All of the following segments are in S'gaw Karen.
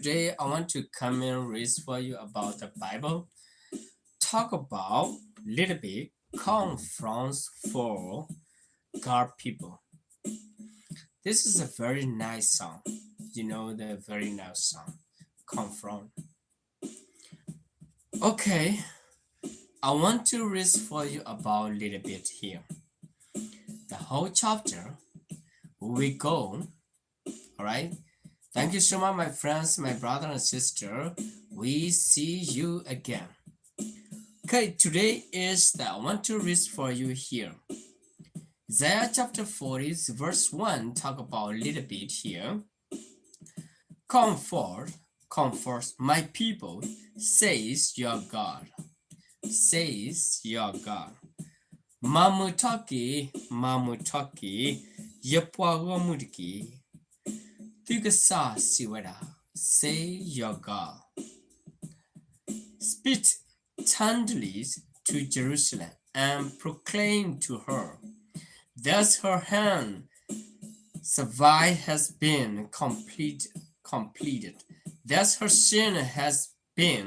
Today I want to come and read for you about the Bible. Talk about little bit confront for God people. This is a very nice song. You know the very nice song, confront. Okay, I want to read for you about a little bit here. The whole chapter, we go. All right. Thank you so much, my friends, my brother and sister. We see you again. Okay, today is the, I want to read for you here. Isaiah chapter forty, verse one, talk about a little bit here. Comfort, comfort my people, says your God, says your God. မၤမုာ်ထီၣ်က့ၤ, မၤမုာ်ထီၣ်က့ၤ, ယပှၤဂီၢ်မုၢ်တက့ၢ်. သုကစၢ်စံးဝဲဒၣ်, say your God. Speak tenderly to Jerusalem and proclaim to her, thus her hand survey has been complete, completed, thus her sin has been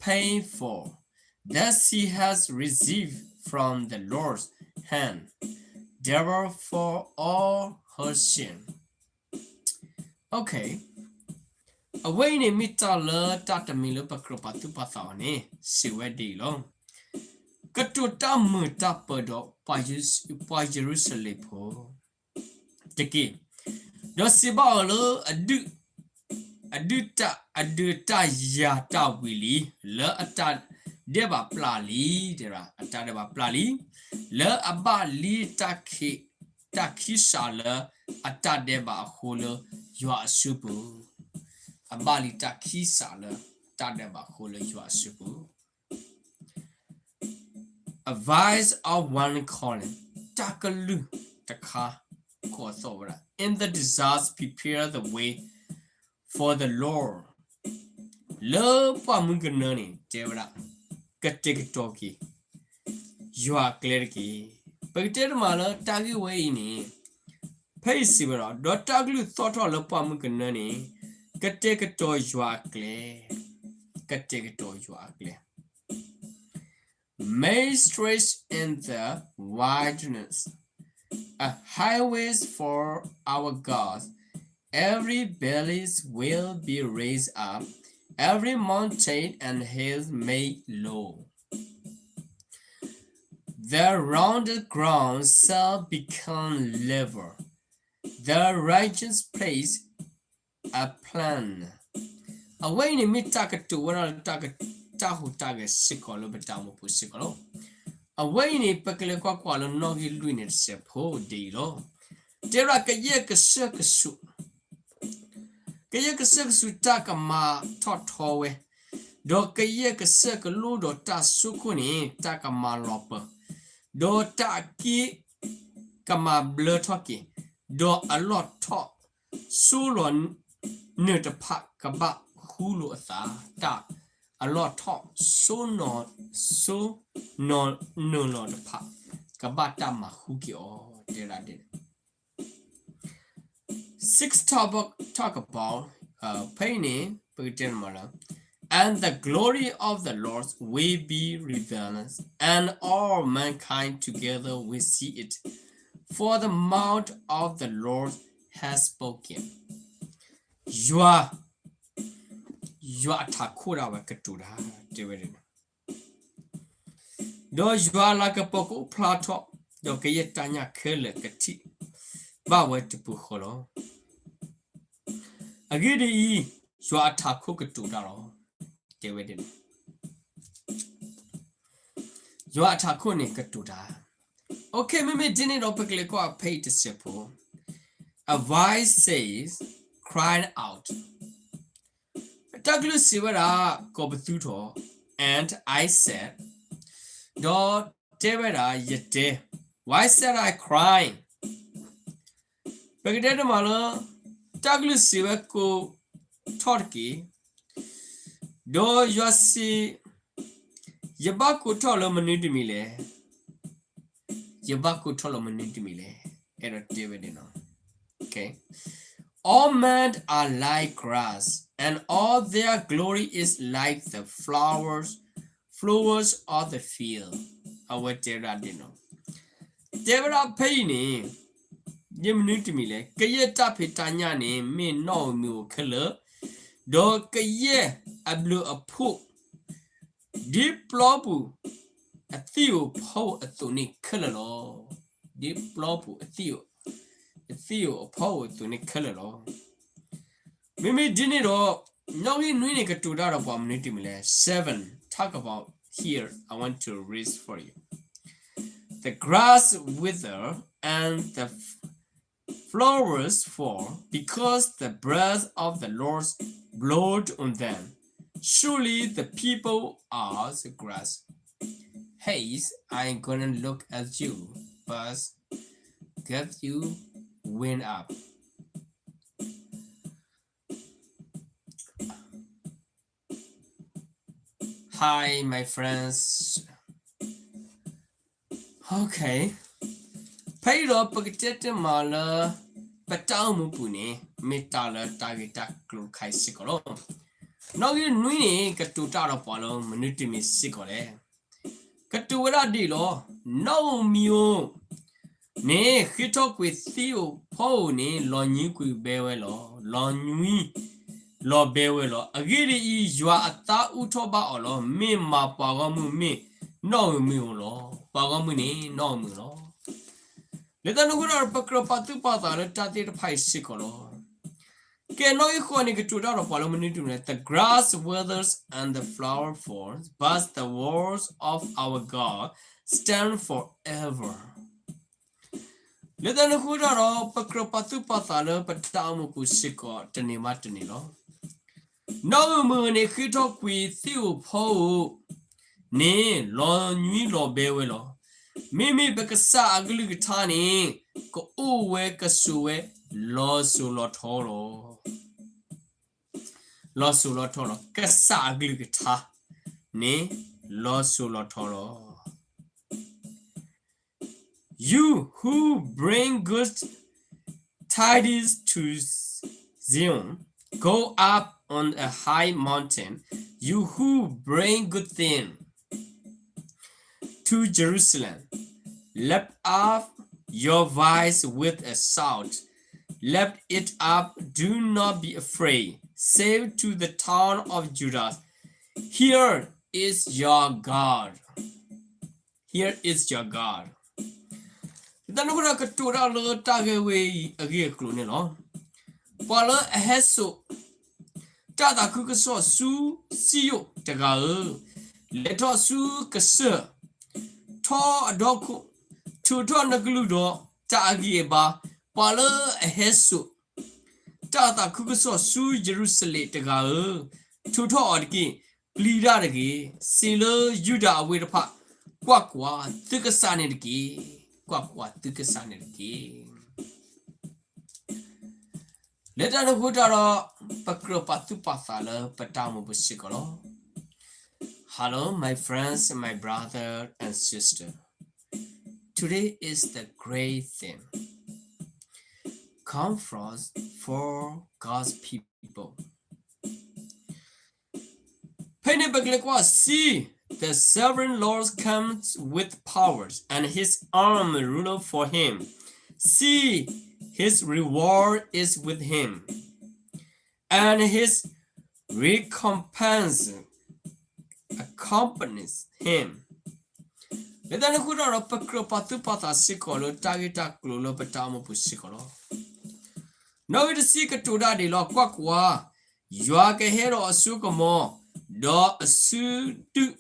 paid for, thus she has received from the Lord's hand double for all her sin. Okay. အဝဲအံၤန့ၣ်မ့ၢ်တၢ်လၢတၢ်တမံၤလၢပကြၢးပာ်သူၣ်ပာ်သးအီၤန့ၣ် စံးဝဲဒ်အံၤလီၤ. ကတိၤတၢ်မုာ်တၢ်ပၢၤဒီးပှၤယရူၤ, ပှၤယရူၤၡလ့ၣ်ဖိတက့ၢ်. ဒီးစံးဘၣ်အီၤလၢ အဒုး, အဒုးတၢ်, အဒုးတၢ်ယၤတၢ်ဝံၤလံ, လၢအတၢ်ဒဲးဘးပျၢ်လံ, တဲဒၣ် အတၢ်ဒဲးဘးပျၢ်လံ, လၢအဘၣ်လံတၢ်ခံ, တၢ်ခံစးလၢအတၢ်ဒဲးဘးအဃိလၢယွၤအစုပူၤ, အဘၣ်လံတၢ်ခံစးလၢတၢ်ဒဲးဘးအဃိလၢယွၤအစုပူၤ. A voice of one calling, တၢ်ကလုၢ်တခါကိးသီၣ်ဝဲဒၣ်, in the desert prepare the way for the Lord, လၢပှၢ်မုၢ်ကနၢန့ၣ် တဲဝဲဒၣ်, ကတဲာ်ကတီၤက့ၤ ယွၤအကျဲတက့ၢ်. ပကတဲတမံၤလၢတၢ်ဂ့ၢ်ဝဲအံၤန့ၣ် ဖဲအံၤစံးဝဲဒီး, ဒီးတၢ်ကလုၢ်သီၣ်ထီၣ်လၢပှၢ်မုၢ်ကနၢန့ၣ် ကတဲာ်ကတီၤယွၤအကျဲ, ကတဲာ်ကတီၤယွၤအကျဲ. Make straight in the wilderness a highway for our God. Every valley will be raised up, every mountain and hill made low. The rounded ground shall become level, the righteous place a plain. အဝဲအံၤန့ၣ်မ့ၢ်တၢ်ကတိၤဝဲဒၣ်လၢ တၢ်ဟူးတၢ်ဂဲၤစ့ၢ်ကီးလၢပတၢ်အိၣ်မူပူၤစ့ၢ်ကီးလီၤ. အဝဲအံၤန့ၣ် ပကလဲၤကွၢ်ကွၢ်လၢနီၣ်ဂံၢ်လွံၢ်န့ၣ်တစဲးဖိဒ်အံၤလီၤ. တဲဝဲဒၣ်ကယဲၢ်ကစၢၢ်ကဆူး, ကယဲၢ်ကစၢၢ်ကဆူးတၢ်ကမၤထီၣ်ထီဝဲ, ဒီးကယဲၢ်ကစၢၢ်ကလိဒီးတၢ်စိခိၣ်န့ၣ် တၢ်ကမၤလီၤပၢၤ, ဒီးတၢ်အက့ကမၤဘျၢထီၣ်က့ၤ, ဒီးအလီၢ်ထီၣ်စိလီၤ နၢၤတဖၣ်ကဘၣ်ဃူလိာ်အသး, တၢ်အလီၢ်ထီၣ်စိ, စိ, နၢၤလီၤတဖၣ် ကဘၣ်တၢ်မၤဃူက့ၤအီၤ, တဲဒၣ်ဒ် six talk about, ဖဲအံၤန့ၣ် ပကတဲန့ၣ်မးလၢ and the glory of the Lord will be revealed, and all mankind together will see it, for the mouth of the Lord has spoken. ယွၤ, ယွၤအထးခိၣ်ဒၣ်ဝဲကတိၤတၢ်, တဲဝဲဒ်န့ၣ် ဒီးယွၤအလၤကပီၤကအိၣ်ဖျါထီၣ်, ဒီးကယဲၢ်တၢ်ညၣ်ခဲလၢာ်ကထံၣ်ဘၣ်ဝဲတပူၤဃီလီၤ. အဂ့ၢ်ဒ်အံၤ, ယွၤအထးခိၣ်ကတိၤတၢ်လီၤ, တဲဝဲဒ်န့ၣ် ယွၤအထးခိၣ်န့ၣ်ကတိၤတၢ်. Okay, မ့မ့ၢ်ဒ်န့ၣ်ဒီး ပကလဲၤကွၢ်ဖဲအံၤတစဲးဖိ, a voice says, cry out. တၢ်ကလုၢ်စံးဝဲဒၣ်, ကိးပသူထီၣ်, and I said, ဒီးတဲဝဲဒၣ်, ယတဲ, why said I cry? ပကတဲတမးလၢ တၢ်ကလုၢ်စံးဝဲကိးထီၣ်တက့ၢ်, ဒီးယွၤစံး, ယဘၣ်ကိးထီၣ်လၢမနုၤတမံၤလဲၣ်, ယဘၣ်ကိးထီၣ်လၢမနုၤတမံၤလဲၣ်, အဲၣ်ဒိးတဲဝဲဒ်န့ၣ်လီၤ. All men are like grass, and all their glory is like the flowers, flowers of the field. အဝဲတဲဒၣ်ဒ်နီၤ. တဲဝဲဒၣ်ဖဲအံၤန့ၣ် ယမနုၤတမံၤလဲၣ်, ကယဲၢ်တၢ်ဖံးတၢ်ညၣ်န့ၣ် မ့ၢ်နီၣ်ဧိၤမံၤဧိၤခဲလၢာ်, ဒီးကယဲၢ်အဘျုးအဖှိၣ် ဒ်ပျီပူၤအသံၣ်ဧိၤဖီဧိၤအသိးန့ၣ်ခဲလၢာ်လီၤ. ဒ်ပျီပူၤအသံၣ်ဧိၤ, အသံၣ်ဧိၤအဖီဧိၤအသိးန့ၣ်ခဲလၢာ်လီၤ. မ့မ့ၢ်ဒ်န့ၣ်ဒီး နီၣ်ဂံၢ်နွံန့ၣ် ကတိၤတၢ်ဒီးပှၤမနုၤတမံၤလဲၣ်. Seven, talk about here. I want to read for you. The grass wither and the f- flowers fall because the breath of the Lord blowed on them. Surely the people are the grass. Hey, I'm gonna look at you, but get you wind up. Hi, my friends. Okay. ဖဲအံၤဒီးပကတဲတမံၤလၢ ပတၢ်အိၣ်မူပူၤန့ၣ် မ့ၢ်တၢ်လၢတၢ်ဂ့ၢ်တၢ်ကျိၤတခါအံၤစ့ၢ်ကီးလီၤ. နီၣ်ဂံၢ်နွံန့ၣ် ကတိၤတၢ်ဒီးပှၤလၢမနုၤတမံၤစ့ၢ်ကီးလဲၣ်. ကတိၤဝဲဒၣ်ဒ်အံၤလီၤ. နီၣ်ဧိၤမံၤဧိၤ န့ၣ် ဃ့ထီၣ်ကွံာ်သံၣ်ဧိၤဖီဧိၤန့ၣ် လီၤညွံးကွံာ်ဘဲဝဲလီၤ. လီၤညွံး လီၤဘဲဝဲလီၤ. အဂ့ၢ်ဒ်အံၤ, ယွၤအသးအူထီၣ်ဘၣ်အီၤလီၤ. မ့ၢ်မၤပှၤဂီၢ်မုၢ်မ့ၢ်နီၣ်ဧိၤမံၤဧိၤလီၤ. ပှၤဂီၢ်မုၢ်န့ၣ် နီၣ်ဧိၤမံၤဧိၤလီၤ. လၢတၢ်န့ၣ်အဃိဒီး ပကြၢးပာ်သူၣ်ပာ်သးလၢတၢ်သ့ၣ်တဖၣ်အံၤစ့ၢ်ကီးလီၤ. ကဲ နီၣ်ဂံၢ်ဃိးန့ၣ် ကတိၤတၢ်ဒီးပှၤလၢမနုၤတမံၤလဲၣ်. The grass withers and the flower falls, but the words of our God stand forever. လၢတၢ်န့ၣ်အဃိဒီး ပကြၢးပာ်သူၣ်ပာ်သးလၢပတၢ်အိၣ်မူပူၤစ့ၢ်ကီး တနံၤဘၣ်တနံၤလီၤ. နီၣ်ဧိၤမံၤဧိၤန့ၣ် ဃ့ထီၣ်ကွံာ်သံၣ်ဧိၤဖီဧိၤန့ၣ် လီၤညွံးလီၤဘဲဝဲလီၤ. မ့မ့ၢ်ပကစၢ်အကလုၢ်ကထါန့ၣ် ကအိၣ်ဝဲကဆိးဝဲ လီၤစိၤလီၤထီလီၤ. လီၤစိၤလီၤထီလီၤ. ကစၢ်အကလုၢ်ကထါန့ၣ် လီၤစိၤလီၤထီလီၤ. You who bring good tidings to Zion, go up on a high mountain, you who bring good things to Jerusalem. Lift up your voice with a shout. Lift it up, do not be afraid. Say to the town of Judah, here is your God. Here is your God. တၢ်န့ၣ်အဃိဒီး ကတိၤတၢ်လၢတၢ်ဂ့ၢ်ဝဲအံၤအဂ့ၢ်အကျိၤန့ၣ်လီၤ. ပှၤလၢအဟဲစိာ် တၢ်သးခုကစီၣ်ဆူစံယိၣ်တဂၤဧၢ, လဲၤထီၣ်ဆူကစၢၢ်, ထီၣ်အဒီခိၣ်, ထုးထီၣ်နကလုၢ်ဒီးတၢ်အဂံၢ်အဘါ, ပှၤလၢအဟဲစိာ် တၢ်သးခုကစီၣ်ဆူယရူၤၡလ့ၣ်တဂၤဧၢ, ထုးထီၣ်အီၤတက့ၢ်, ပျံၤတၢ်တဂ့ၤ, စံးလၢယူဒၤအဝ့ၢ်တဖၣ်, ကွၢ်ကွၢ်, သုကစၢ်န့ၣ်တက့ၢ်, ကွၢ်ကွၢ်, သုကစၢ်န့ၣ်တက့ၢ်. လၢတၢ်န့ၣ်အဃိတၢ်ဒီး ပကြၢးပာ်သူၣ်ပာ်သးလၢပတၢ်အိၣ်မူပူၤစ့ၢ်ကီးလီၤ. Hello, my friends, my brother and sister. Today is the great thing. Conference for God's people. ဖဲန့ၣ်ပကလဲၤကွၢ် See, the sovereign Lord comes with powers, and his arm rule for him. See, his reward is with him, and his recompense accompanies him. လၢတၢ်န့ၣ်အဃိတၢ်ဒီး ပကြၢးပာ်သူၣ်ပာ်သးစ့ၢ်ကီးလၢတၢ်ဂ့ၢ်တၢ်ကျိၤလၢပတၢ်အိၣ်မူပူၤစ့ၢ်ကီးလီၤ. နီၣ်ဂံၢ်တဆံကတိၤတၢ်ဒ်အံၤလီၤ. ကွၢ်ကွၢ်, ယွၤကဟဲဒီးအစိကမီၤ, ဒီးအစုဒုၣ်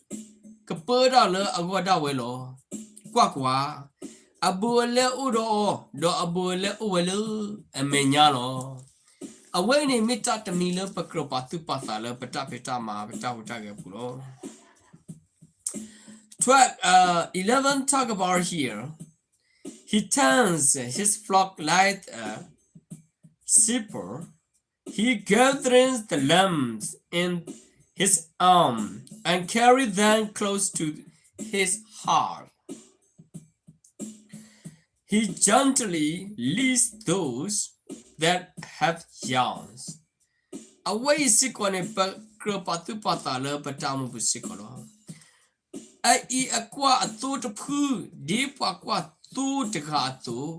ကပၢတၢ်လၢအဂီၢ်ဒၣ်ဝဲလီၤ. ကွၢ်ကွၢ်, အဘူးအလဲအိၣ်ဒီးအီၤ, ဒီးအဘူးအလဲအိၣ်ဝဲလၢအမဲာ်ညါလီၤ. အဝဲန့ၣ်မ့ၢ်တၢ်တမံၤလၢပကြၢးပာ်သူၣ်ပာ်သးလၢပတၢ်ဖံးတၢ်မၤ ပတၢ်ဟူးတၢ်ဂဲၤအပူၤလီၤ. Twelve, uh, eleven talk about here. He tends his flock like a shepherd. He gathers the lambs in his arms and carries them close to his heart. He gently leads those that have young. အဝဲအံၤစ့ၢ်ကီးန့ၣ် ပကြၢးပာ်သူၣ်ပာ်သးလၢပတၢ်အိၣ်မူပူၤစ့ၢ်ကီးလီၤ. အအံၤအကွၢ်အသိတဖု ဒ်ပှၤကွၢ်သိတဂၤအသိး,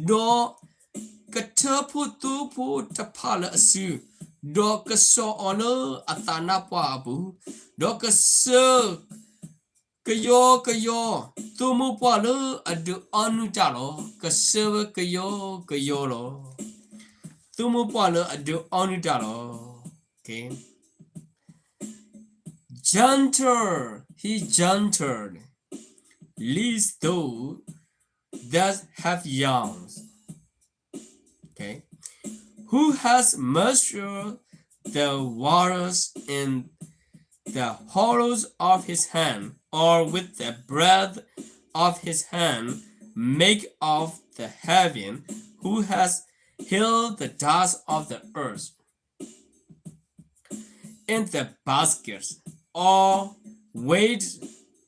ဒီးကထၢဖိသိဖိတဖၣ်လၢအစု, ဒီးကစီၤအီၤလၢအသးနါပှၢ်အပူၤ, ဒီးကစၢ ကယီကယီ သိမိၢ်ပှၢ်လၢအဒုးအီနုၢ်တၢ်လီၤ. ကစၢကယီကယီလီၤ. သိမိၢ်ပှၢ်လၢအဒုးအီနုၢ်တၢ်လီၤ. Gentle, he gentle, leads those that have young. Okay. Who has measured the waters in the hollows of his hand, or with the breadth of his hand make of the heaven, who has held the dust of the earth in the baskets, or weighed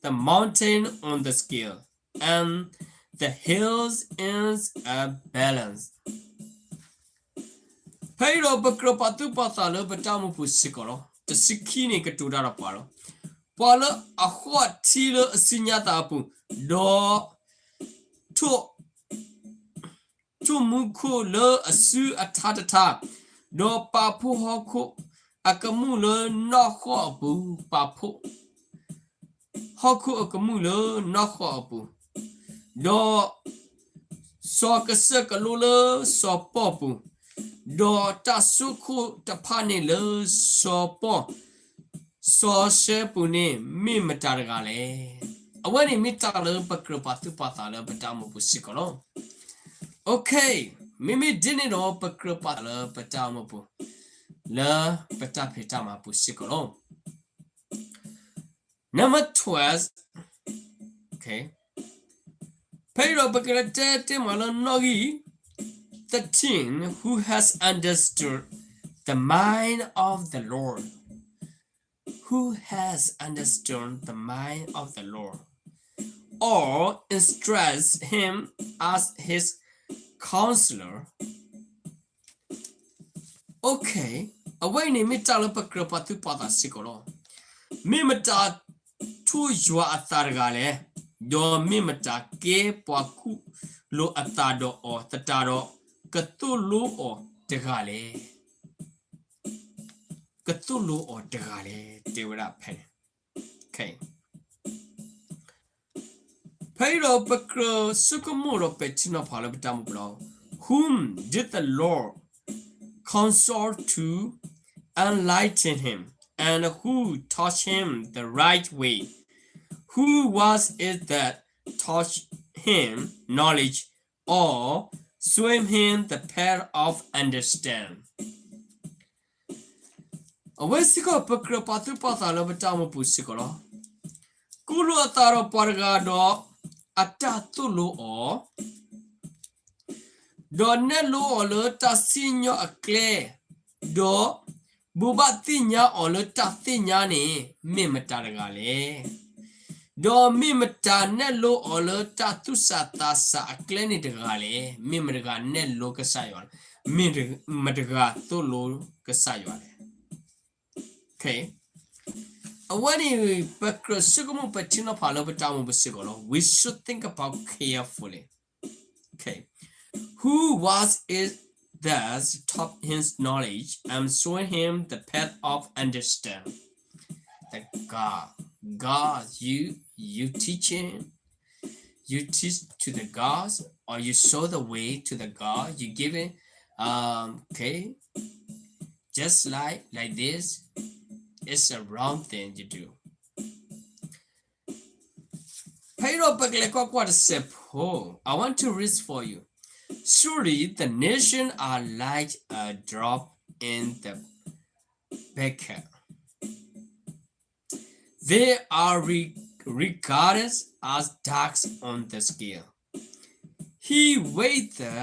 the mountain on the scale, and the hills in a balance. ဖဲအံၤဒီးပကြၢးပာ်သူၣ်ပာ်သးလၢပတၢ်အိၣ်မူပူၤစ့ၢ်ကီးလီၤ. တဆံခံန့ၣ်ကတိၤတၢ်ဒီးပှၤလီၤ. ပှၤလၢအဃီၣ်ထံလၢအစုညါသးအပူၤ, ဒီး ထိၣ်မူခိၣ်လၢအစုအထါတထါ, ဒီးပာ်ဖှိၣ်ဟီၣ်ခိၣ်အကမူၣ်လၢနီၢ်ဃီၣ်အပူၤ, ပာ်ဖှိၣ်ဟီၣ်ခိၣ်အကမူၣ်လၢနီၢ်ဃီၣ်အပူၤ, ဒီး စီၤကစၢၢ်ကလိလၢစီၤပီၣ်ပူၤ, ဒီးတၢ်စိခိၣ်တဖၣ်န့ၣ်လၢစီၤပီၣ်စီၤရှဲပူၤန့ၣ် မ့ၢ်မတၤတဂၤလဲၣ်. အဝဲန့ၣ်မ့ၢ်တၢ်လၢပကြၢးပာ်သူၣ်ပာ်သးလၢပတၢ်အိၣ်မူပူၤစ့ၢ်ကီးလီၤ. Okay, မ့မ့ၢ်ဒ်န့ၣ်ဒီး ပကြၢးပာ်သးလၢပတၢ်အိၣ်မူပူၤ လၢပတၢ်ဖံးတၢ်မၤပူၤစ့ၢ်ကီးလီၤ. Number twelve, okay. ဖဲအံၤဒီးပကလဲၤတဲတ့ၢ်မးလၢနီၣ်ဂံၢ် thirteen, who has understood the mind of the Lord? Who has understood the mind of the Lord, or instructs him as his counselor? Okay, အဝဲအံၤန့ၣ်မ့ၢ်တၢ်လၢပကြၢးပာ်သူၣ်ပာ်သးစ့ၢ်ကီးလီၤ. မ့ၢ်မတၤထိၣ်ယွၤအသးတဂၤလဲၣ်, ဒီးမ့ၢ်မတၤကဲပှၤကူၣ်လိာ်အသးဒီးအီၤသတးဒီး ကသိၣ်လိအီၤတဂၤလဲၣ်. ကသိၣ်လိအီၤတဂၤလဲၣ် တဲဝဲဒၣ်ဖဲန့ၣ်. Okay. ဖဲအံၤဒီးပကြၢးဆိကမိၣ်ဒီးပဲာ်ထံနီၤဖးလၢပတၢ်အိၣ်မူပူၤလီၤ. Whom did the Lord consult to enlighten him, and who taught him the right way? Who was it that taught him knowledge, or showed him the path of understand? အဝဲစ့ၢ်ကီးပကြၢးပာ်သူၣ်ပာ်သးလၢပတၢ်အိၣ်မူပူၤစ့ၢ်ကီးလီၤ. ကူၣ်လိာ်အသးဒီးပှၤတဂၤဒီးအတၢ်သိၣ်လိအီၤ, ဒီးနဲၣ်လိအီၤလၢတၢ်စံၣ်ညီၣ်အကျဲ, ဒီးဘိးဘၣ်သ့ၣ်ညါအီၤလၢတၢ်သ့ၣ်ညါန့ၣ် မ့ၢ်မတၤတဂၤလဲၣ်. ဒီးမ့ၢ်မတၤနဲၣ်လိအီၤလၢတၢ်သူၣ်ဆးသးဆးအကျဲန့ၣ်တဂၤလဲၣ်. မ့ၢ်မတၤတဂၤနဲၣ်လိကစၢ်ယွၤလဲၣ်. မ့ၢ်မတၤတဂၤသိၣ်လိကစၢ်ယွၤလဲၣ်. Okay. အဝဲန့ၣ် ပကြၢးဆိကမိၣ်ပဲာ်ထံနီၤဖးလၢပတၢ်အိၣ်မူပူၤစ့ၢ်ကီးလီၤ. We should think about carefully. Okay. Who was it that taught him knowledge and showed him the path of understand? The God. God, you, you teach him. You teach to the gods, or you show the way to the God. You give it, um, okay. Just like, like this, it's a wrong thing you do. ဖဲအံၤဒီးပကလဲၤကွၢ်ကွၢ်တစဲးဖိ, I want to read for you. Surely the nations are like a drop in the bucket. They are re-, regarded as dust on the scale. He weighed the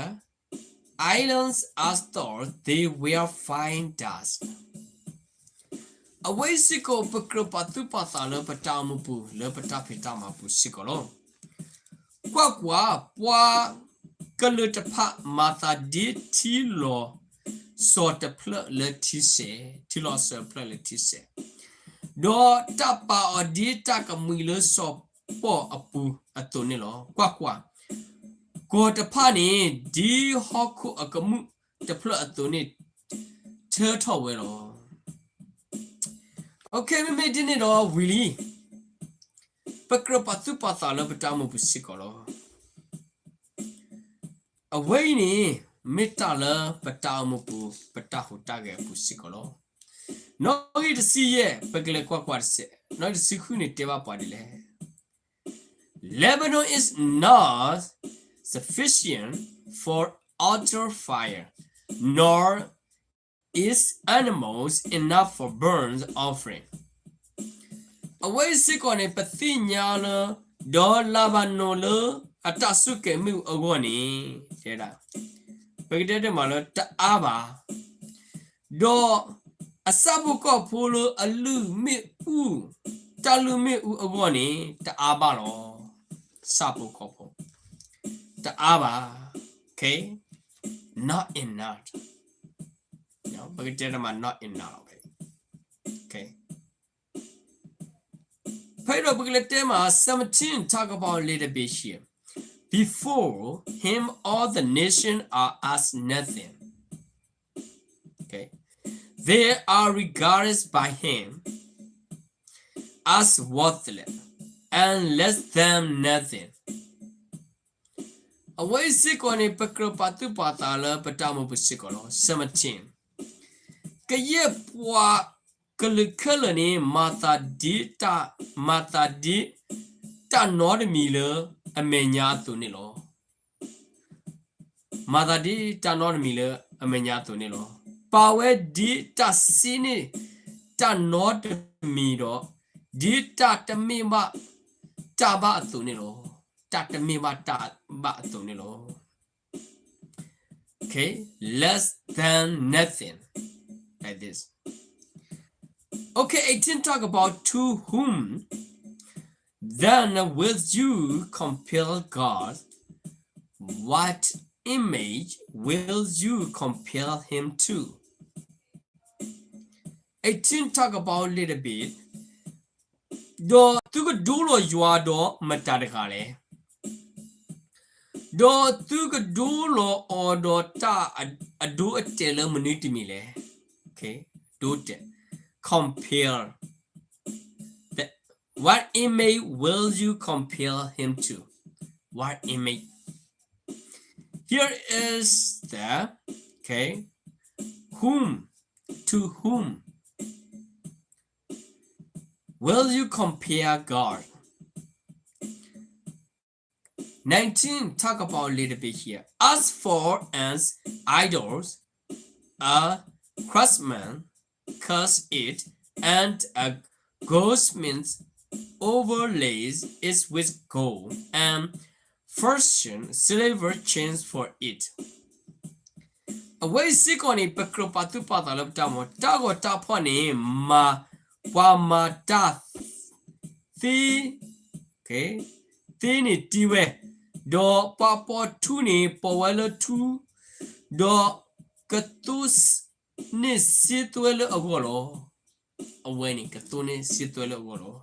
islands as though they were fine dust. အဝဲစ့ၢ်ကီး ပကြၢးပာ်သူၣ်ပာ်သးလၢပတၢ်အိၣ်မူပူၤ လၢပတၢ်ဖံးတၢ်မၤပူၤစ့ၢ်ကီးလီၤ. ကွၢ်ကွၢ်, ပှၤ ကလုာ်တဖၣ်မၤသးဒ်ထံလီၤစီၤတဖျၢၣ်လၢထံစဲး, ထံလီၤစီၤတဖျၢၣ်လၢထံစဲး, ဒီးတၢ်ပာ်အီၤဒ်တၢ်ကမှံၤလၢစီၤပီၣ်အပူၤအသိးန့ၣ်လီၤ. ကွၢ်ကွၢ်, ကီၢ်တဖၣ်န့ၣ် ဒ်ဟီၣ်ခိၣ်အကမူၣ်တဖျၢၣ်အသိးန့ၣ် ထၢထီၣ်ဝဲလီၤ. Okay, မ့မ့ၢ်ဒ်န့ၣ်ဒီးဝံၤလံ, ပကြၢးပာ်သူၣ်ပာ်သးလၢပတၢ်အိၣ်မူပူၤစ့ၢ်ကီးလီၤ. အဝဲအံၤန့ၣ် မ့ၢ်တၢ်လၢပတၢ်အိၣ်မူပူၤ ပတၢ်ဟူးတၢ်ဂဲၤအပူၤစ့ၢ်ကီးလီၤ. နီၣ်ဂံၢ်တဆံယဲၢ် ပကလဲၤကွၢ်ကွၢ်တစဲး, နီၣ်ဂံၢ်တဆံဃုန့ၣ် တဲဘၣ်ပှၤဒ်လဲၣ်. Lebanon is not sufficient for altar fire, nor its animals enough for burnt offering. အဝဲစ့ၢ်ကီးန့ၣ် ပသ့ၣ်ညါလၢ ဒီးလၤဘၤနိၣ်လၢအတၢ်စူၢ်က့ၤမ့ၣ်အူအဂီၢ်န့ၣ် တဲဒၣ်, ပကတဲတမးလၢတအါဘၣ်, ဒီးအဆၣ်ဖိကီၢ်ဖိလၢအလုၢ်မ့ၣ်အူ, တၢ်လုၢ်မ့ၣ်အူအဂီၢ်န့ၣ် တအါဘၣ်လီၤ. ဆၣ်ဖိကီၢ်ဖိ တအါဘၣ်. Okay, not enough. ပကတဲတမး not enough လီၤ. Okay. ဖဲဒီးပကလဲၤတဲမး seventeen, talk about a little bit here. Before him, all the nations are as nothing. Okay. They are regarded by him as worthless and less than nothing. အဝဲစ့ၢ်ကီးန့ၣ် ပကြၢးပာ်သူၣ်ပာ်သးလၢပတၢ်အိၣ်မူပူၤစ့ၢ်ကီးလီၤ. seventeen, ကယဲၢ်ပှၤကလုာ်ခဲလၢာ်န့ၣ် မၤသးဒ်တၢ်, မၤသးဒ်တၢ်နီတမံၤလၢအမဲာ်ညါအသိးန့ၣ်လီၤ. မၤသးဒ်တၢ်နီတမံၤလၢအမဲာ်ညါအသိးန့ၣ်လီၤ. ပာ်ဝဲဒ်တၢ်စ့န့ၢ်တၢ်နီတမံၤဒီး, ဒ်တၢ်တမ့ၢ်ဘၣ်တၢ်ဘၣ်အသိးန့ၣ်လီၤ. တၢ်တမ့ၢ်ဘၣ်တၢ်ဘၣ်အသိးန့ၣ်လီၤ. Okay, less than nothing, like this. Okay, eighteen, talk about to whom then will you compare God? What image will you compare him to? Eighteen, talk about a little bit. ဒီးသုကဒိလီၤယွၤဒီးမတၤတဂၤလဲၣ်. ဒီးသုကဒိလီၤအီၤဒီးတၢ်အဒိအတဲာ်လၢမနုၤတမံၤလဲၣ်. Okay, ဒိတဲာ်, compare. The, what image will you compare him to? What image? Here is the, okay, whom, to whom will you compare God? Nineteen, talk about a little bit here. As far as idols, a craftsman cuts it, and a goldsmith overlays it with gold, and fashion silver chains for it. အဝဲစ့ၢ်ကီးန့ၣ် ပကြၢးပာ်သူၣ်ပာ်သးလၢပတၢ်အိၣ်မူ, တၢ်ဂီၤတၢ်ဖီၣ်န့ၣ် မၤ, ပှၤမၤတၢ်သ့, သ့န့ၣ်တ့ဝဲ, ဒီးပှၤပိာ်ထူန့ၣ် ပိာ်ဝဲလၢထူ, ဒီးကသိန့ၢ်စ့သွဲလၢအဂီၢ်လီၤ. အဝဲန့ၣ် ကသိန့ၢ်စ့သွဲလၢအဂီၢ်လီၤ.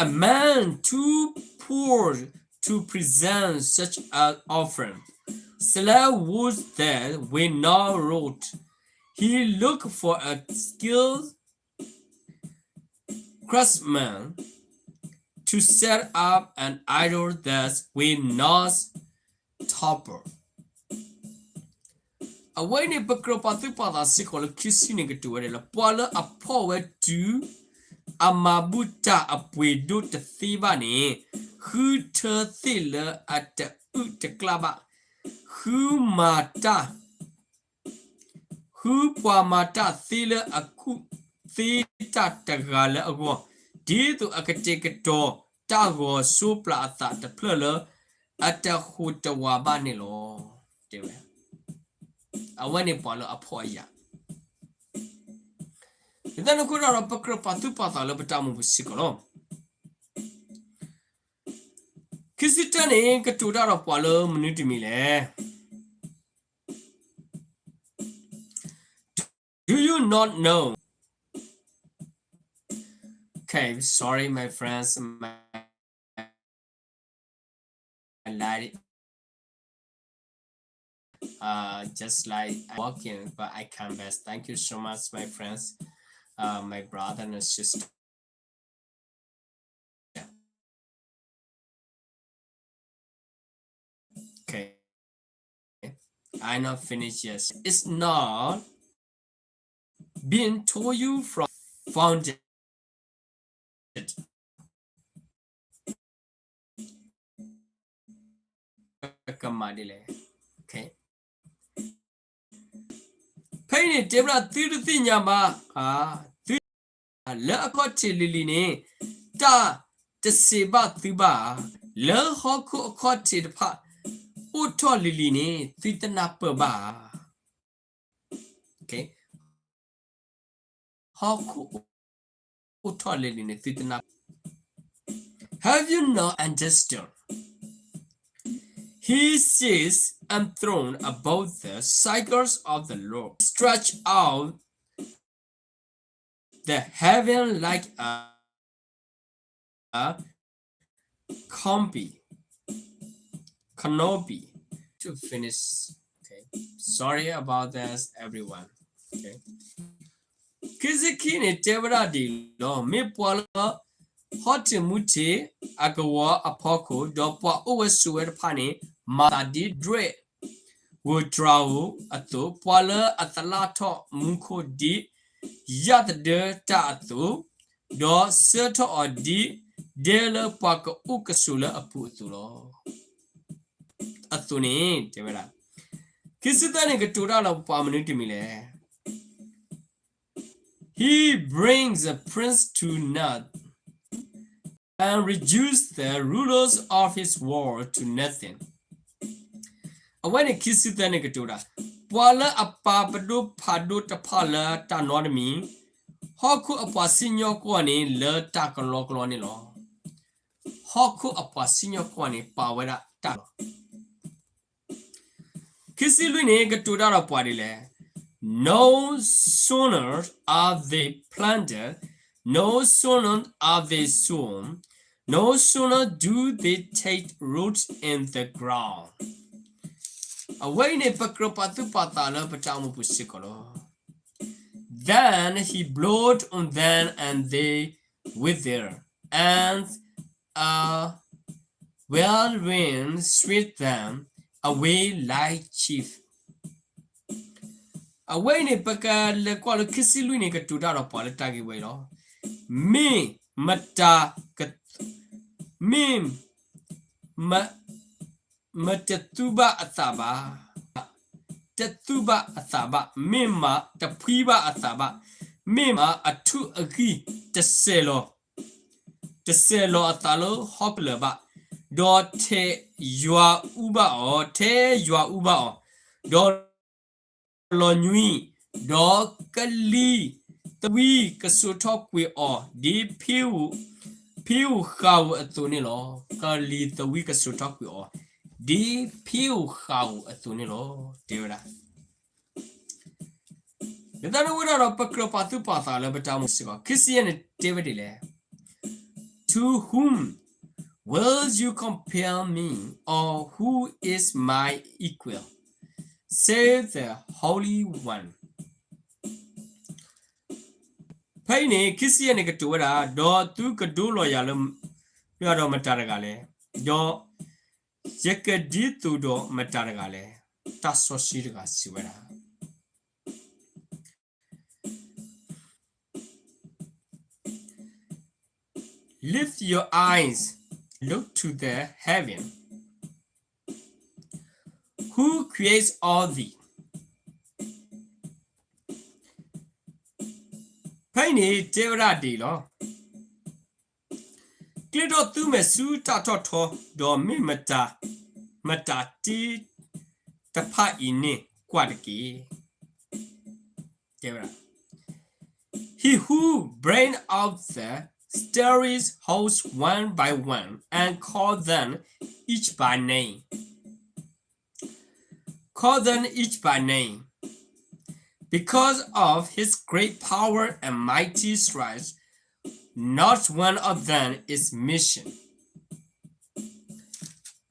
A man too poor to present such an offering, sells wood that will not rot. He look for a skilled craftsman to set up an idol that will not topple. အဝဲန့ၣ် ပကြၢးပာ်သူၣ်ပာ်သးစ့ၢ်ကီးလၢခံဆံန့ၣ်ကတိၤဝဲဒၣ်လၢ ပှၤလၢအဖီၣ်ဝဲတုၤ အမၤဘူၣ်တၢ်အပှ့ၤဒိၣ်တသ့ဘၣ်န့ၣ် ဃုထၢသ့ၣ်လၢအတအုၣ်တကျၣ်ဘၣ်, ဃုမၤတၢ် ဃုပှၤမၤတၢ်သ့လၢအကူၣ်သ့တၢ်တဂၤလၢအဂီၢ်, ဒ်သိးအကတဲာ်ကတီၤတၢ်ဂီၤစိပျၢ်အသးတဖျၢၣ်လၢအတဟူးတဝးဘၣ်န့ၣ်လီၤ. တဲဝဲ, အဝဲန့ၣ်ပှၤလၢအဖီၣ်အယာ် လၢတၢ်န့ၣ်အဃိဒီး ပကြၢးပာ်သူၣ်ပာ်သးလၢပတၢ်အိၣ်မူပူၤစ့ၢ်ကီးလီၤ. ခံ ခံဆံတၢန့ၣ် ကတိၤတၢ်ဒီးပှၤလၢမနုၤတမံၤလဲၣ်. Do you not know? Okay, sorry, my friends. My light, uh, just like I'm walking, but I come back. Thank you so much, my friends, uh, my brother and sister. Okay. I not finished yet. It's not been told you from founded. ကမၤဒ်လဲၣ်. Okay. ဖဲအံၤန့ၣ် တဲဝဲဒၣ်သုတသ့ၣ်ညါဘၣ်, သု လၢအခီၣ်ထံးလံၤလံၤန့ၣ် တၢ်တစံးဘၣ်သုဘၣ်ဧါ. လၢဟီၣ်ခိၣ်အခီၣ်ထံးတဖၣ် အိၣ်ထီၣ်လံၤလံၤန့ၣ် သုတနၢ်ပၢၢ်ဘၣ်ဧါ. Okay. ဟီၣ်ခိၣ်အိၣ်ထီၣ်လံၤလံၤန့ၣ် သုတနၢ်ပၢၢ်. Have you not understood? He sits enthroned above the cycles of the Lord, stretch out the heaven like a, a canopy, canopy to finish. Okay. Sorry about this, everyone. Okay. ခံဆံခံန့ၣ် တဲဝဲဒၣ်ဒ်အံၤလီၤ. မ့ၢ်ပှၤလၢ ဟီၣ်ထံးမူထံးအကဝီၤအဖီခိၣ်, ဒီးပှၤအိၣ်ဝဲဆိးဝဲတဖၣ်န့ၣ် မၤသးဒ်ဒြဲၣ် ဂိၤတြၤဧိၤအသိး, ပှၤလၢအသလၣ်ထီၣ်မူခိၣ်ဒ်ယၣ်သဒၢတၢ်အသိး, ဒီးစၢထီၣ်အီၤဒ်ဒဲလၢပှၤကအိၣ်ကဆိးလၢ အပူၤအသိးလီၤ. အသိးန့ၣ် တဲဝဲဒၣ်, ခံဆံသၢန့ၣ် ကတိၤတၢ်လၢပှၤမနုၤတမံၤလဲၣ်. He brings the prince to naught and reduces the rulers of his world to nothing. အဝဲန့ၣ် ခံဆံသၢန့ၣ် ကတိၤတၢ်, ပှၤလၢအပာ်ပဒိၣ်ဖးဒိၣ်တဖၣ်လၢတၢ်နီတမံၤ, ဟီၣ်ခိၣ်အပှၤစံၣ်ညီၣ်ကွီၢ်န့ၣ် လၢတၢ်ကလီကလီန့ၣ်လီၤ. ဟီၣ်ခိၣ်အပှၤစံၣ်ညီၣ်ကွီၢ်န့ၣ် ပာ်ဝဲဒၣ်တၢ်လီၤ. ခံဆံလွံၢ်န့ၣ် ကတိၤတၢ်ဒီးပှၤဒ်လဲၣ်. No sooner are they planted, no sooner are they sown, no sooner do they take root in the ground. အဝဲအံၤန့ၣ် ပကြၢးပာ်သူၣ်ပာ်သးလၢပတၢ်အိၣ်မူပူၤစ့ၢ်ကီးလီၤ. Then he blew on them and they withered, and a wild wind swept them away like chaff. အဝဲအံၤန့ၣ် ပကလဲၤကွၢ်လၢခံဆံလွံၢ်န့ၣ် ကတိၤတၢ်ဒီးပှၤလၢတၢ်ဂ့ၢ်ဝဲအံၤလီၤ. မ့ၢ်မတၤက, မ့ၢ်မ, မတသူၣ်ဘၣ်အသးဘၣ်, တသူၣ်ဘၣ်အသးဘၣ်, မ့ၢ်မတဖှံဘၣ်အသးဘၣ်, မ့ၢ်မအထူအဂံၢ်တစဲးလီၤ, တစဲးလီၤအသးလၢဟီၣ်ခိၣ်လၢၤဘၣ်, ဒီးထဲယွၤအူဘၣ်အီၤ, ထဲယွၤအူဘၣ်အီၤ, ဒီးလီၤညွံး, ဒီးကလံၤသဝံကစိာ်ထီၣ်ကွံာ်အီၤ ဒ်ဖ့ဧိၤ, ဖ့ဧိၤဃာ်ဧိၤအသိးန့ၣ်လီၤ. ကလံၤသဝံကစိာ်ထီၣ်ကွံာ်အီၤ ဒ်ဖ့ဧိၤဃာ်ဧိၤအသိးန့ၣ်လီၤ. တဲဝဲဒၣ် လၢတၢ်န့ၣ်ဝဲဒၣ်ဒီး ပကြၢးပာ်သူၣ်ပာ်သးလၢပတၢ်အိၣ်မူစ့ၢ်ကီး, ခံဆံယဲၢ်န့ၣ်တဲဝဲဒ်လဲၣ်. To whom will you compare me, or who is my equal? Says the Holy One. ဖဲအံၤန့ၣ် ခံဆံယဲၢ်န့ၣ် ကတိၤဝဲဒၣ်, ဒီးသုကဒိလီၤယၤလၢ ဒီးမတၤတဂၤလဲၣ်, ဒီးယကဒ်သိးဒီးမတၤတဂၤလဲၣ်, တၢ်စီဆှံတဂၤစံးဝဲဒၣ် Lift your eyes, look to the heaven, who creates all things. ဖဲအံၤန့ၣ် တဲဝဲဒၣ်ဒ်အံၤလီၤ. ကျ့ထီၣ်သုမဲာ်ဆူတၢ်ထီၣ်ထီ, ဒီးမ့ၢ်မတၤ, မတၤတ့တဖၣ်အံၤန့ၣ်ကွၢ်တက့ၢ်. တဲဝဲဒၣ်, He who breathed out the steady hosts one by one and call them each by name. Call them each by name. Because of his great power and mighty strength, not one of them is missing.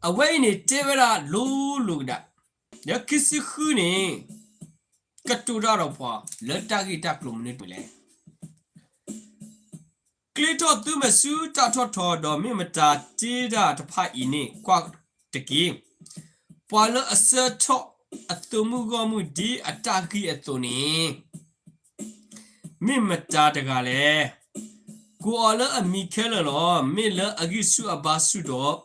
အဝဲအံၤန့ၣ်တဲဝဲဒၣ်လိၤလိၤကဒၣ်, ဒီးခံဆံဃုန့ၣ် ကတိၤတၢ်ဒီးပှၤလၢတၢ်ဂ့ၢ်တၢ်ကျိၤမနုၤတမံၤလဲၣ်. ကျ့ထီၣ်သုမဲာ်ဆူတၢ်ထီၣ်ထီ ဒီးမ့ၢ်မတၤတ့တၢ်တဖၣ်အံၤန့ၣ် ကွၢ်တက့ၢ်. ပှၤလၢအဆၢထီၣ်အသုးမုၢ်ဂီၢ်မုၢ်ဒ်အတၢ်ဂံၢ်အသိးန့ၣ် မ့ၢ်မတၤတဂၤလဲၣ်. ကိးအီၤလၢအမံၤခဲလၢာ်လီၤ. မ့ၢ်လၢအဂံၢ်ဆူၣ်အဘါဆူၣ်ဒီး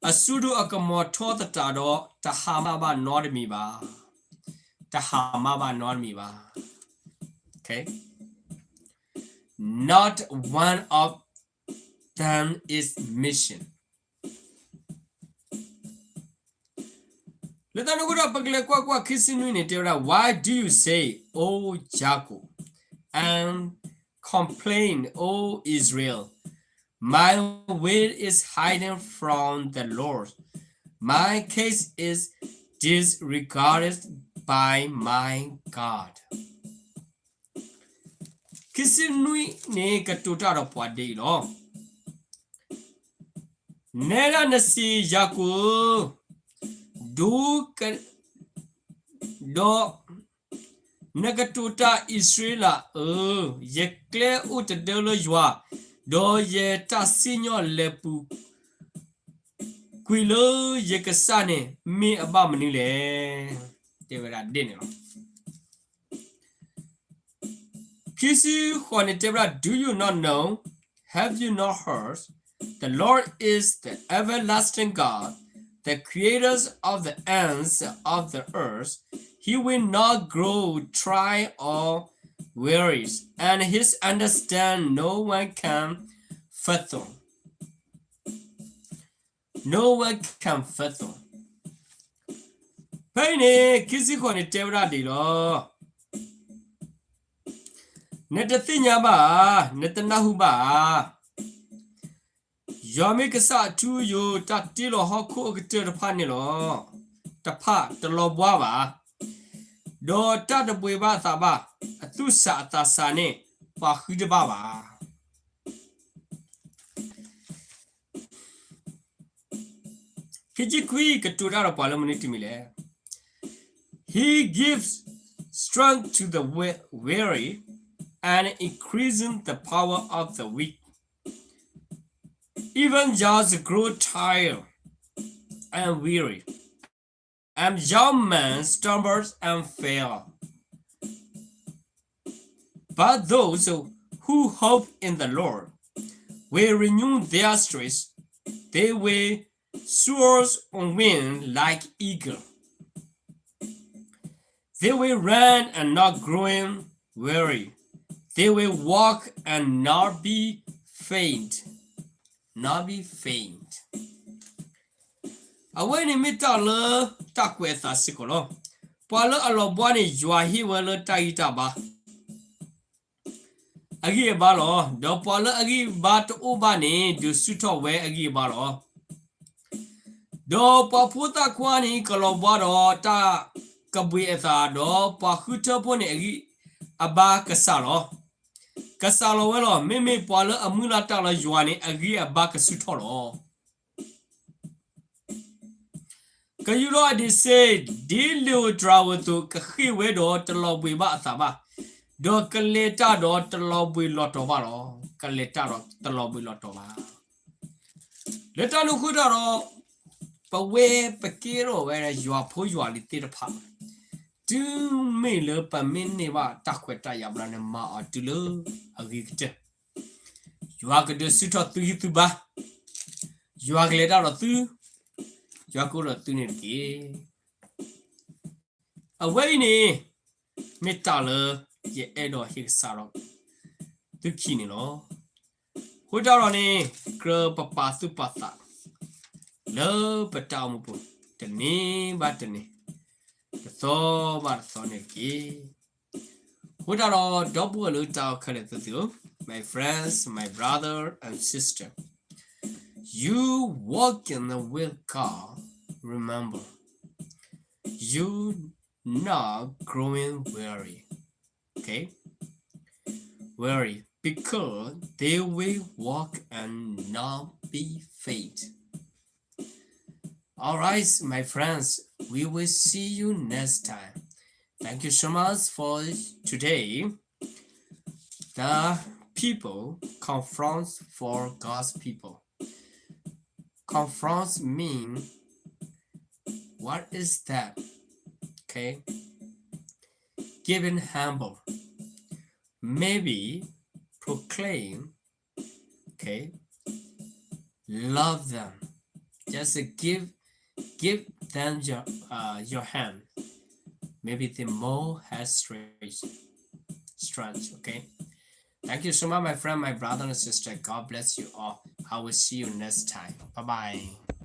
အစုဒိၣ်အကမီၤထီသတးဒီး တဟါမၢ်ဘၣ်နီတမံၤဘၣ်. တဟါမၢ်ဘၣ်နီတမံၤဘၣ်. Not one of them is missing. လၢတၢ်န့ၣ်အဃိဒီး ပကလဲၤကွၢ်ကွၢ်ခံဆံနွံန့ၣ် တဲဝဲဒၣ်, Why do you say, O Jacob, and complain, O Israel, my way is hidden from the Lord, my case is disregarded by my God. ခံဆံနွံန့ၣ် ကတိၤတၢ်ဒီးပှၤဒ်အံၤလီၤ. နဲဒၣ်နစံးယၤကိာ်ဧၢ, ဒိက, ဒီး နကတိၤတၢ်အံၣ်စရ့လးဧၢ, ယကျဲအိၣ်တဒၢလၢယွၤ, ဒီးယတၢ်စံၣ်ညီၣ်လဲၤပူၤကွံာ်လၢယကစၢ်န့ၣ် မ့ၢ်အဘၣ်မနုၤလဲၣ်. တဲဝဲဒၣ်ဒ်န့ၣ်လီၤ. ခံဆံဃိးန့ၣ်တဲဝဲဒၣ်, Do you not know? Have you not heard? The Lord is the everlasting God, the creator of the ends of the earth. He will not grow tired or weary, and his understanding no one can fathom. No one can fathom. ဖဲအံၤန့ၣ် ခံဆံဃိးန့ၣ်တဲဝဲဒၣ်ဒ်အံၤလီၤ. နတသ့ၣ်ညါဘၣ်ဧါ, နတနၢ်ဟူဘၣ်ဧါ. ယွၤမ့ၢ်ကစၢ်အထူအယိာ်, တၢ်တ့လီၤဟီၣ်ခိၣ်အကတၢၢ်တဖၣ်န့ၣ်လီၤ. တဖၣ်တလီၤဘှါဘၣ်, ဒီးတၢ်တဘှံးဘၣ်အသးဘၣ်, အသူၣ်ဆးအသးဆးန့ၣ် ပှၤဃုတဘၣ်ဘၣ်. ခံဆံခွံ ကတိၤတၢ်ဒီးပှၤလၢမနုၤတမံၤလဲၣ်. He gives strength to the we-, weary and increasing the power of the weak. Even youths grow tired and weary, and young men stumble and fall. But those who hope in the Lord will renew their strength. They will soar on wings like eagle. They will run and not growing weary. They will walk and not be faint. Not be faint. အဝဲန့ၣ်မ့ၢ်တၢ်လၢတၢ်ကွဲးအသးစ့ၢ်ကီးလီၤ. ပှၤလၢအလီၤဘှါန့ၣ် ယွၤဟ့ၣ်ဝဲလၢတၢ်ဂံၢ်တၢ်ဘါ အဂံၢ်အဘါလီၤ. ဒီးပှၤလၢအဂံၢ်အဘါတအိၣ်ဘၣ်န့ၣ် ဒုးဆူၣ်ထီၣ်ဝဲအဂံၢ်အဘါလီၤ. ဒီးပှၤဖိသၣ်ခွါန့ၣ် ကလီၤဘှါဒီးတၢ်ကဘှံးအသး, ဒီးပှၤဃုထၢဖိန့ၣ် အဂံၢ်အဘါကစှၤလီၤ. ကစှၤလီၤဝဲလီၤ. မ့မ့ၢ်ပှၤလၢအမုၢ်လၢ်တၢ်လၢယွၤန့ၣ် အဂံၢ်အဘါကဆူၣ်ထီၣ်လီၤ. ကယူးလီၤအဒံးစ့, ဒ်လ့ၤဧိၤတြၤဧိၤအသိး ကဃ့ၢ်ဝဲဒီးတလီၤဘှံးဘၣ်အသးဘၣ်, ဒီးကလဲၤတၢ်ဒီးတလီၤဘှံးလီၤတီၤဘၣ်လီၤ. ကလဲၤတၢ်ဒီးတလီၤဘှံးလီၤတီၤဘၣ်. လၢတၢ်န့ၣ်အဃိတၢ်ဒီး ပဝဲပကဲထီၣ်ဝဲယွၤဖိယွၤလံၤသ့ၣ်တဖၣ်, တုၤမ့ၢ်လၢပမ့ၢ်န့ၢ်ဘၣ်တၢ်ခွဲးတၢ်ယာ်ဘျီန့ၣ် မၤအီၤတုၤလၢအဂ့ၤကတၢၢ်. ယွၤကဒုးဆူၣ်ထီၣ်သုဂံၢ်သုဘါ, ယွၤကလဲၤတၢ်ဒီးသု, ယွၤကအိၣ်ဒီးသုန့ၣ်တက့ၢ်. အဝဲအံၤန့ၣ် မ့ၢ်တၢ်လၢယအဲၣ်ဒိးဟ့ၣ်ကစၢ်ဒီးသုခံန့ၣ်လီၤ. အဃိတၢ်ဒီးန့ၣ် ကြၢးပပာ်သူၣ်ပာ်သး လၢပတၢ်အိၣ်မူပူၤ တနံၤဘၣ်တနံၤ, တသီဘၣ်တသီန့ၣ်တက့ၢ်. အဃိတၢ်ဒီး ဒီပုၢ်ဝဲၢ်လၢတၢ်အဲၣ်ခဲလၢာ်သ့ၣ်ဧၢ, my friends, my brother and sister. You walking with God, remember, you not growing weary. Okay? Weary, because they will walk and not be faint. All right, my friends, we will see you next time. Thank you so much for today. The people confronts for God's people. Confronts mean, what is that? Okay. Giving humble. Maybe proclaim. Okay. Love them. Just give give them your uh, your hand. Maybe they more has strength. Strength. Okay. Thank you so much, my friend, my brother and sister. God bless you all. I will see you next time. Bye bye.